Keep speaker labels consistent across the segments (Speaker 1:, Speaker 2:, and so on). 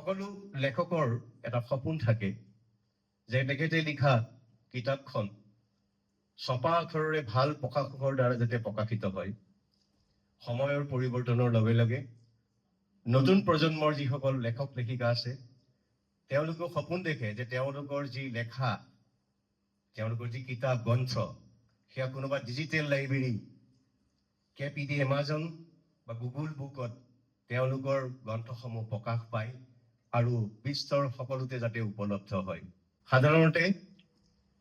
Speaker 1: সকলো লেখকৰ এটা সপোন থাকে যে তেখেতে লিখা কিতাপখন ছপা আখৰেৰে ভাল প্ৰকাশকৰ দ্বাৰা যাতে প্ৰকাশিত হয়। সময়ৰ পৰিৱৰ্তনৰ লগে লগে নতুন প্ৰজন্মৰ যিসকল লেখক লেখিকা আছে, তেওঁলোকেও সপোন দেখে যে তেওঁলোকৰ যি লেখা, তেওঁলোকৰ যি কিতাপ গ্ৰন্থ, সেয়া কোনোবা ডিজিটেল লাইব্ৰেৰী, কেপিডি, এমাজন বা গুগল বুকত তেওঁলোকৰ গ্ৰন্থসমূহ প্ৰকাশ পায় আৰু বিশ্বৰ সকলোতে যাতে উপলব্ধ হয়। সাধাৰণতে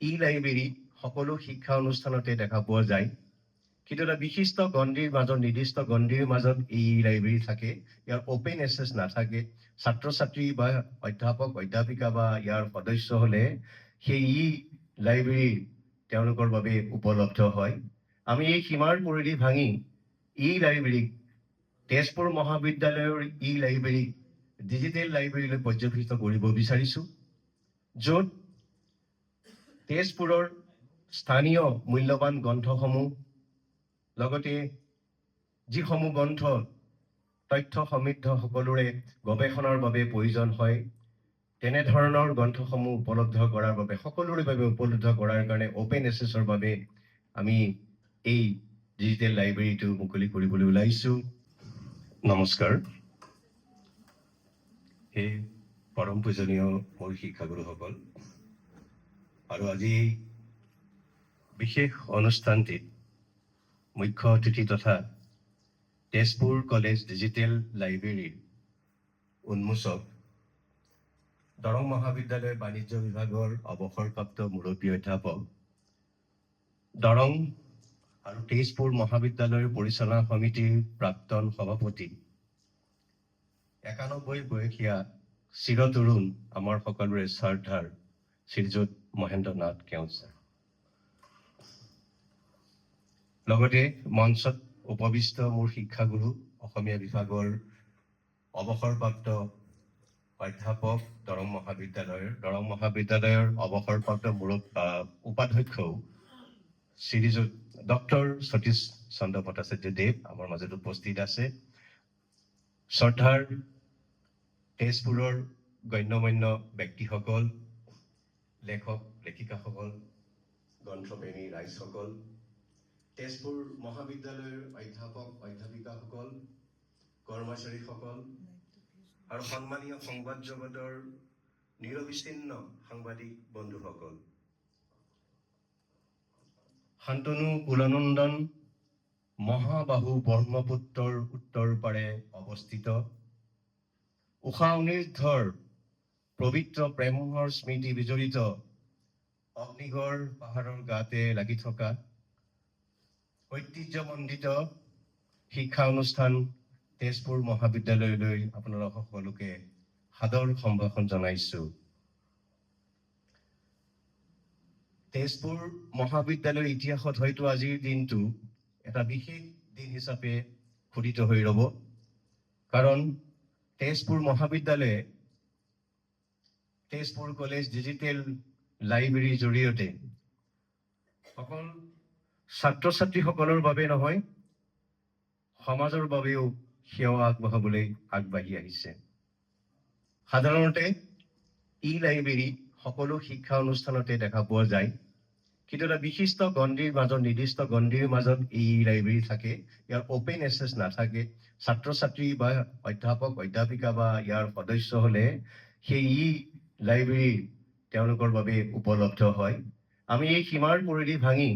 Speaker 1: ই লাইব্ৰেৰী সকলো শিক্ষা অনুষ্ঠানতে দেখা পোৱা যায়, কিন্তু এটা বিশিষ্ট গণ্ডিৰ মাজত, নিৰ্দিষ্ট গণ্ডিৰ মাজত এই ই লাইব্ৰেৰী থাকে। ইয়াৰ অ'পেন এক্সেছ নাথাকে। ছাত্ৰ ছাত্ৰী বা অধ্যাপক অধ্যাপিকা বা ইয়াৰ সদস্য হ'লে সেই ই লাইব্ৰেৰী তেওঁলোকৰ বাবে উপলব্ধ হয়। আমি এই সীমাৰ পৰিধি ভাঙি ই লাইব্ৰেৰীক, তেজপুৰ মহাবিদ্যালয়ৰ ই লাইব্ৰেৰীক ডিজিটেল লাইব্ৰেৰীলৈ পৰ্যবেক্ষিত কৰিব বিচাৰিছোঁ, য'ত তেজপুৰৰ স্থানীয় মূল্যৱান গ্ৰন্থসমূহ, লগতে যিসমূহ গ্ৰন্থ তথ্য সমৃদ্ধ, সকলোৰে গৱেষণাৰ বাবে প্ৰয়োজন হয়, তেনেধৰণৰ গ্ৰন্থসমূহ উপলব্ধ কৰাৰ বাবে, সকলোৰে বাবে উপলব্ধ কৰাৰ কাৰণে, অ'পেন এক্সেছৰ বাবে আমি এই ডিজিটেল লাইব্ৰেৰীটো মুকলি কৰিবলৈ ওলাইছোঁ। নমস্কাৰ। সেই পৰম পূজনীয় মোৰ শিক্ষাগুৰুসকল আৰু আজি এই বিশেষ অনুষ্ঠানটিত মুখ্য অতিথি তথা তেজপুৰ কলেজ ডিজিটেল লাইব্ৰেৰীৰ উন্মোচক, দৰং মহাবিদ্যালয়ৰ বাণিজ্য বিভাগৰ অৱসৰপ্ৰাপ্ত মুৰব্বী অধ্যাপক, দৰং আৰু তেজপুৰ মহাবিদ্যালয়ৰ পৰিচালনা সমিতিৰ প্ৰাক্তন সভাপতি, 91 বয়সীয়া চিৰতৰুণ, আমাৰ সকলোৰে শ্ৰদ্ধাৰ শ্ৰীযুত মহেন্দ্ৰ নাথ কেওট ছাৰ, লগতে মঞ্চত উপবিষ্ট মোৰ শিক্ষাগুৰু, অসমীয়া বিভাগৰ অৱসৰপ্ৰাপ্ত অধ্যাপক, দৰং মহাবিদ্যালয়ৰ অৱসৰপ্ৰাপ্ত উপাধ্যক্ষও শ্ৰীযুত ডক্টৰ সতীশ চন্দ্ৰ ভট্টাচাৰ্য দেৱ আমাৰ মাজত উপস্থিত আছে, শ্ৰদ্ধাৰ তেজপুৰৰ গণ্যমান্য ব্যক্তিসকল, লেখক লেখিকাসকল, গ্ৰন্থপ্ৰেমী ৰাইজসকল, তেজপুৰ মহাবিদ্যালয়ৰ অধ্যাপক অধ্যাপিকাসকল, কৰ্মচাৰীসকল আৰু সন্মানীয় সংবাদ জগতৰ নিৰবিচ্ছিন্ন সাংবাদিক বন্ধুসকল। শান্তনু কুলনন্দন মহাবাহু ব্ৰহ্মপুত্ৰৰ উত্তৰ পাৰে অৱস্থিত ঊষা অনিৰুদ্ধৰ পবিত্ৰ প্ৰেমৰ স্মৃতি বিজড়িত অগ্নিগড় পাহাৰৰ গাতে লাগি থকা ঐতিহ্যমণ্ডিত শিক্ষা অনুষ্ঠান তেজপুৰ মহাবিদ্যালয়লৈ আপোনালোক সকলোকে সাদৰ সম্ভাষণ জনাইছো। তেজপুৰ মহাবিদ্যালয়ৰ ইতিহাসত হয়তো আজিৰ দিনটো এটা বিশেষ দিন হিচাপে খোদিত হৈ ৰ'ব, কাৰণ তেজপুৰ মহাবিদ্যালয়ে তেজপুৰ কলেজ ডিজিটেল লাইব্ৰেৰীৰ জৰিয়তে অকল ছাত্ৰ ছাত্ৰীসকলৰ বাবে নহয়, সমাজৰ বাবেও সেৱা আগবঢ়াবলৈ আগবাঢ়ি আহিছে। সাধাৰণতে ই লাইব্ৰেৰী সকলো শিক্ষা অনুষ্ঠানতে দেখা পোৱা যায়, কিন্তু এটা বিশিষ্ট গণ্ডিৰ মাজত, নিৰ্দিষ্ট গণ্ডিৰ মাজত এই ই লাইব্ৰেৰী থাকে। ইয়াৰ অ'পেন এক্সেছ নাথাকে। ছাত্ৰ ছাত্ৰী বা অধ্যাপক অধ্যাপিকা বা ইয়াৰ সদস্য হ'লে সেই ই লাইব্ৰেৰী তেওঁলোকৰ বাবে উপলব্ধ হয়। আমি এই সীমাৰ পৰিধি ভাঙি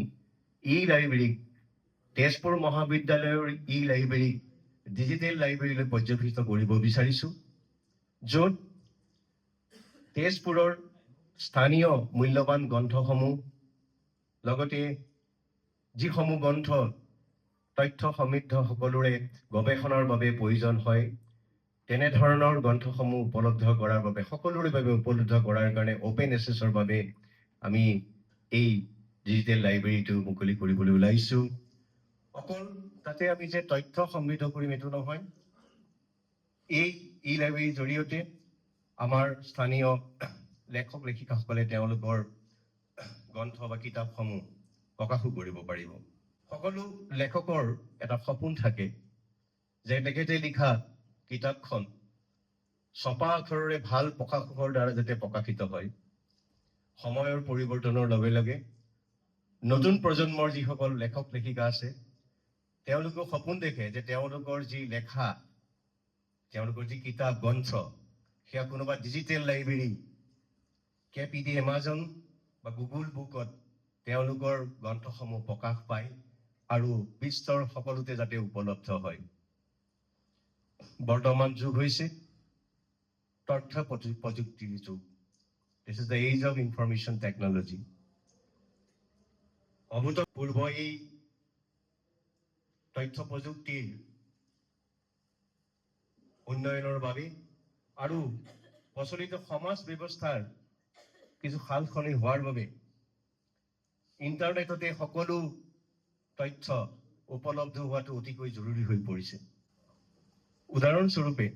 Speaker 1: ই লাইব্ৰেৰীক, তেজপুৰ মহাবিদ্যালয়ৰ ই লাইব্ৰেৰীক ডিজিটেল লাইব্ৰেৰীলৈ পৰ্যবেক্ষিত কৰিব বিচাৰিছোঁ, য'ত তেজপুৰৰ স্থানীয় মূল্যৱান গ্ৰন্থসমূহ, লগতে যিসমূহ গ্ৰন্থ তথ্য সমৃদ্ধ, সকলোৰে গৱেষণাৰ বাবে প্ৰয়োজন হয়, তেনেধৰণৰ গ্ৰন্থসমূহ উপলব্ধ কৰাৰ বাবে, সকলোৰে বাবে উপলব্ধ কৰাৰ কাৰণে, অ'পেন এক্সেছৰ বাবে আমি এই ডিজিটেল লাইব্ৰেৰীটো মুকলি কৰিবলৈ ওলাইছোঁ। অকল তাতে আমি যে তথ্য সমৃদ্ধ কৰিম এইটো নহয়, এই ই লাইব্ৰেৰীৰ জৰিয়তে আমাৰ স্থানীয় লেখক লেখিকাসকলে তেওঁলোকৰ গ্ৰন্থ বা কিতাপসমূহ প্ৰকাশো কৰিব পাৰিব। সকলো লেখকৰ এটা সপোন থাকে যে তেখেতে লিখা কিতাপখন ছপা আখৰেৰে ভাল প্ৰকাশকৰ দ্বাৰা যাতে প্ৰকাশিত হয়। সময়ৰ পৰিৱৰ্তনৰ লগে লগে নতুন প্ৰজন্মৰ যিসকল লেখক লেখিকা আছে, তেওঁলোকেও সপোন দেখে যে তেওঁলোকৰ যি লেখা, তেওঁলোকৰ যি কিতাপ গ্ৰন্থ, সেয়া কোনোবা ডিজিটেল লাইব্ৰেৰী, কেপিডি, এমাজন বা গুগল বুকত তেওঁলোকৰ গ্ৰন্থসমূহ প্ৰকাশ পায় আৰু বিশ্বৰ সকলোতে যাতে উপলব্ধ হয়। বৰ্তমান যুগ হৈছে তথ্য প্ৰযুক্তিৰ যুগ। This is the age of information technology. অভূতপূৰ্ব এই তথ্য প্ৰযুক্তিৰ উন্নয়নৰ বাবে আৰু প্ৰচলিত সমাজ ব্যৱস্থাৰ কিছু সাল সলনি হোৱাৰ বাবে ইণ্টাৰনেটতে সকলো তথ্য উপলব্ধ হোৱাটো অতিকৈ জৰুৰী হৈ পৰিছে। উদাহৰণস্বৰূপে,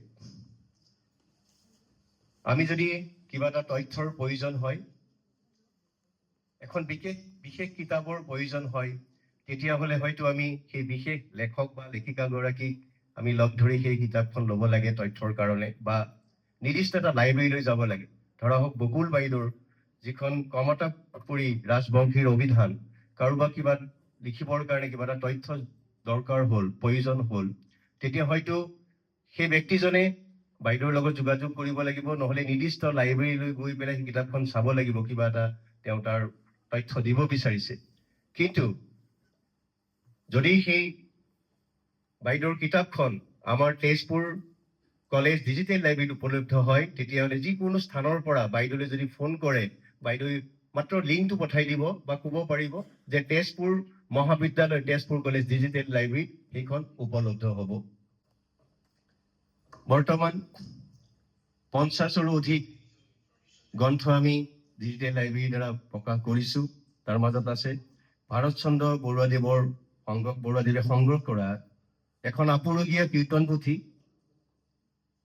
Speaker 1: আমি যদি কিবা এটা তথ্যৰ প্ৰয়োজন হয়, এখন বিশেষ বিশেষ কিতাপৰ প্ৰয়োজন হয়, তেতিয়াহ'লে হয়তো আমি সেই বিশেষ লেখক বা লেখিকাগৰাকীক আমি লগ ধৰি সেই কিতাপখন ল'ব লাগে তথ্যৰ কাৰণে বা নিৰ্দিষ্ট এটা লাইব্ৰেৰীলৈ যাব লাগে। ধৰা হওক, বকুল বাইদেউৰ যিখন কমতাপুৰী ৰাজবংশীৰ অভিধান, কাৰোবাক কিবা লিখিবৰ কাৰণে কিবা এটা তথ্য দৰকাৰ হ'ল, প্ৰয়োজন হ'ল, তেতিয়া হয়তো সেই ব্যক্তিজনে বাইদেউৰ লগত যোগাযোগ কৰিব লাগিব, নহ'লে নিৰ্দিষ্ট লাইব্ৰেৰীলৈ গৈ পেলাই সেই কিতাপখন চাব লাগিব, কিবা এটা তেওঁ তাৰ তথ্য দিব বিচাৰিছে। কিন্তু যদি সেই বাইদেউৰ কিতাপখন আমাৰ তেজপুৰ কলেজ ডিজিটেল লাইব্ৰেৰীত উপলব্ধ হয়, তেতিয়াহ'লে যিকোনো স্থানৰ পৰা বাইদেউলৈ যদি ফোন কৰে, বাইদেৱে মাত্ৰ লিংকটো পঠাই দিব বা ক'ব পাৰিব যে তেজপুৰ মহাবিদ্যালয়, তেজপুৰ কলেজ ডিজিটেল লাইব্ৰেৰীত সেইখন উপলব্ধ হ'ব। বৰ্তমান 50ৰো অধিক গ্ৰন্থ আমি ডিজিটেল লাইব্ৰেৰীৰ দ্বাৰা প্ৰকাশ কৰিছোঁ। তাৰ মাজত আছে ভাৰত চন্দ্ৰ বৰুৱাদেৱৰ সংগ্ৰহ, বৰুৱাদেৱে সংগ্ৰহ কৰা এখন আপুৰুগীয়া কীৰ্তন পুথি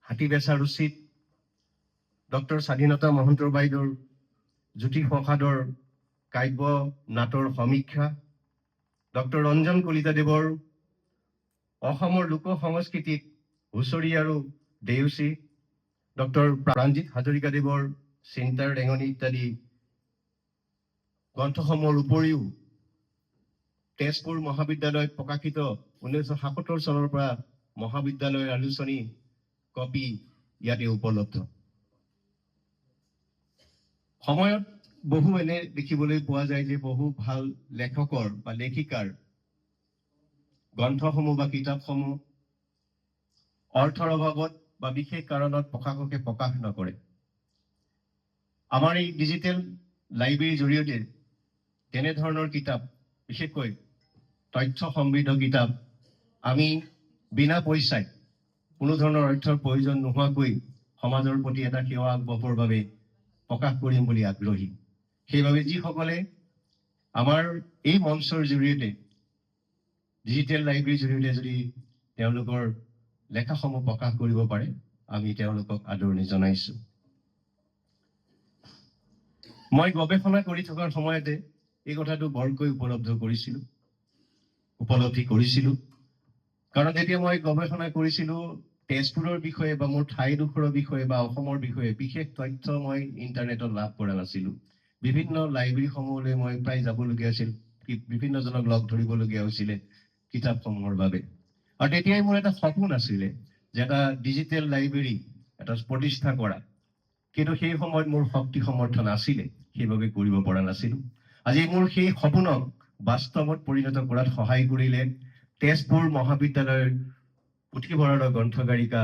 Speaker 1: হাতী বেচা ৰচিদ, ডক্টৰ স্বাধীনতা মহন্ত বাইদেউৰ জ্যোতি প্ৰসাদৰ কাব্য নাটৰ সমীক্ষা, ডক্টৰ ৰঞ্জন কলিতাদেৱৰ অসমৰ লোক সংস্কৃতিত হুঁচৰি আৰু দেউচী, ডক্টৰ প্ৰাণজিৎ হাজৰিকাদেৱৰ চিন্তাৰ ৰেঙনি ইত্যাদি গ্ৰন্থসমূহৰ উপৰিও তেজপুৰ মহাবিদ্যালয়ত প্ৰকাশিত 1977 চনৰ পৰা মহাবিদ্যালয়ৰ আলোচনী কপি ইয়াতে উপলব্ধ। সময়ত বহু এনে দেখিবলৈ পোৱা যায় যে বহু ভাল লেখকৰ বা লেখিকাৰ গ্ৰন্থসমূহ বা কিতাপসমূহ অৰ্থৰ অভাৱত বা বিশেষ কাৰণত প্ৰকাশকে প্ৰকাশ নকৰে। আমাৰ এই ডিজিটেল লাইব্ৰেৰীৰ জৰিয়তে তেনেধৰণৰ কিতাপ, বিশেষকৈ তথ্য সমৃদ্ধ কিতাপ, আমি বিনা পইচাই, কোনো ধৰণৰ অৰ্থৰ প্ৰয়োজন নোহোৱাকৈ সমাজৰ প্ৰতি এটা সেৱা আগবঢ়াবৰ বাবে প্ৰকাশ কৰিম বুলি আগ্ৰহী। সেইবাবে যিসকলে আমাৰ এই মঞ্চৰ জৰিয়তে, ডিজিটেল লাইব্ৰেৰীৰ জৰিয়তে যদি তেওঁলোকৰ লেখাসমূহ প্ৰকাশ কৰিব পাৰে, আমি তেওঁলোকক আদৰণি জনাইছো। মই গৱেষণা কৰি থকাৰ সময়তে এই কথাটো বৰকৈ উপলব্ধি কৰিছিলো। কাৰণ যেতিয়া মই গৱেষণা কৰিছিলো তেজপুৰৰ বিষয়ে বা মোৰ ঠাইডোখৰৰ বিষয়ে বা অসমৰ বিষয়ে, বিশেষ তথ্য মই ইণ্টাৰনেটত লাভ কৰা নাছিলো। বিভিন্ন লাইব্ৰেৰীসমূহলৈ মই প্ৰায় যাবলগীয়া আছিল, বিভিন্নজনক লগ ধৰিবলগীয়া হৈছিলে কিতাপসমূহৰ বাবে। আৰু তেতিয়াই মোৰ এটা সপোন আছিলে যে এটা ডিজিটেল লাইব্ৰেৰী এটা প্ৰতিষ্ঠা কৰা। কিন্তু সেই সময়ত মোৰ শক্তি সমৰ্থ নাছিলে, সেইবাবে কৰিব পৰা নাছিলো। আজি মোৰ সেই সপোনক বাস্তৱত পৰিণত কৰাত সহায় কৰিলে তেজপুৰ মহাবিদ্যালয়ৰ পুথিভঁৰালৰ গ্ৰন্থগাৰিকা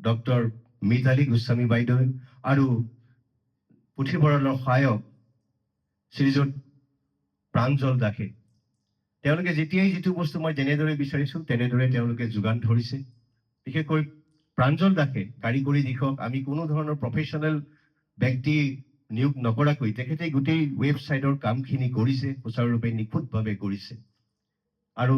Speaker 1: ডক্টৰ মিতালী গোস্বামী বাইদেউ আৰু পুথিভঁৰালৰ সহায়ক শ্ৰীযুত প্ৰাঞ্জল দাসে। তেওঁলোকে যেতিয়াই যিটো বস্তু মই যেনেদৰে বিচাৰিছো, তেনেদৰে তেওঁলোকে যোগান ধৰিছে। বিশেষকৈ প্ৰাঞ্জল দাসে কাৰিকৰী দিশক আমি কোনো ধৰণৰ প্ৰফেচনেল ব্যক্তি নিয়োগ নকৰাকৈ তেখেতে গোটেই ৱেবছাইটৰ কামখিনি কৰিছে, সুচাৰুৰূপে নিখুঁতভাৱে কৰিছে আৰু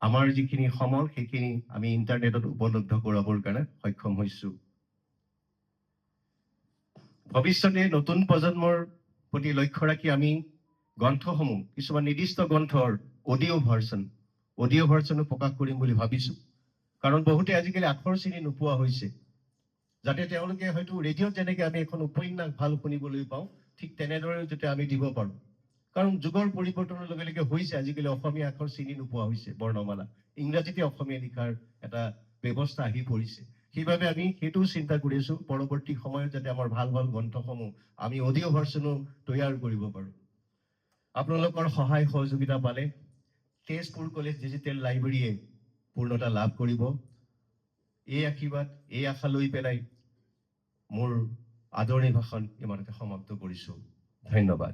Speaker 1: আমাৰ যিখিনি সমল, সেইখিনি আমি ইণ্টাৰনেটত উপলব্ধ কৰাবৰ কাৰণে সক্ষম হৈছো। ভৱিষ্যতে নতুন প্ৰজন্মৰ প্ৰতি লক্ষ্য ৰাখি আমি গ্ৰন্থসমূহ, কিছুমান নিৰ্দিষ্ট গ্ৰন্থৰ অডিঅ' ভাৰ্চনো প্ৰকাশ কৰিম বুলি ভাবিছো। কাৰণ বহুতে আজিকালি আখৰ চিনি নোপোৱা হৈছে। যাতে তেওঁলোকে হয়তো ৰেডিঅ'ত যেনেকৈ আমি এখন উপন্যাস ভাল শুনিবলৈ পাওঁ, ঠিক তেনেদৰেও যাতে আমি দিব পাৰোঁ। কাৰণ যুগৰ পৰিৱৰ্তনৰ লগে লগে হৈছে, আজিকালি অসমীয়া আখৰ চিনি নোপোৱা হৈছে, বৰ্ণমালা ইংৰাজীতে অসমীয়া লিখাৰ এটা ব্যৱস্থা আহি পৰিছে। সেইবাবে আমি সেইটোও চিন্তা কৰি আছোঁ, পৰৱৰ্তী সময়ত যাতে আমাৰ ভাল ভাল গ্ৰন্থসমূহ আমি অডিঅ' ভাৰ্চনো তৈয়াৰ কৰিব পাৰোঁ। আপোনালোকৰ সহায় সহযোগিতা পালে তেজপুৰ কলেজ ডিজিটেল লাইব্ৰেৰীয়ে পূৰ্ণতা লাভ কৰিব। এই আশীৰ্বাদ, এই আশা লৈ পেলাই মোৰ আদৰণি ভাষণ ইমানতে সমাপ্ত কৰিছোঁ। ধন্যবাদ।